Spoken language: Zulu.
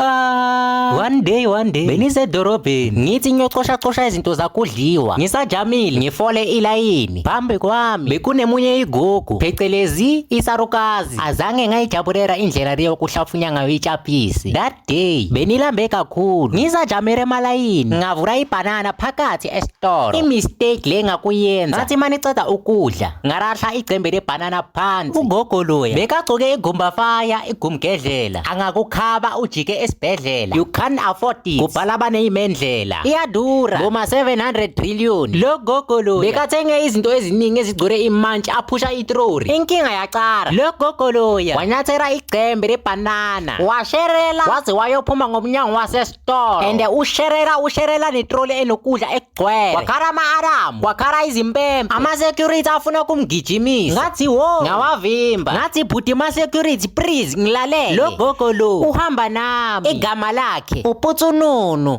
Ah, one day, one day benisedorobheni, ngithi ngiyocosha-cosha izinto zakudliwa. Ngisajamile, ngifole ilayini, phambi kwami bekunemunye igugu, phecelezi isarukazi. Azange ngayijabulela indlela leyo kuhlafunya ngayo itshapisi. That day benilambe kakhulu. Ngisajamile emalayini, ngavula ibhanana phakathi esitolo. I-mistake le ngakuyenza, ngathi maniceda ukudla, ngarahla icembe lebhanana phansi. Ugogo loya bekagcoke igumbafaya, igumgedlela, angakukhaba ujike esibhedlela. You can't afford it, kubhala baneyimendlela, iyadura boma 700 trillion. Lo gogo loya bekathenge izinto eziningi ezigcwele imantshi, aphusha itrori. Inkinga yaqala, lo gogo loya wanyathela icembe lebhanana, washerela waze wayophuma ngomnyango wasesitolo. And usherela, usherela netroli enokudla ekugcwele. Kwakhala ama-alarm, kwakhala izimpempe, ama-security afuna ukumgijimisa. Ngathi wo, ngawavimba, ngathi, "Bhuti ma-security, please ngilalele, lo gogo lo uhamba nami, igama lakhe uPutsununu."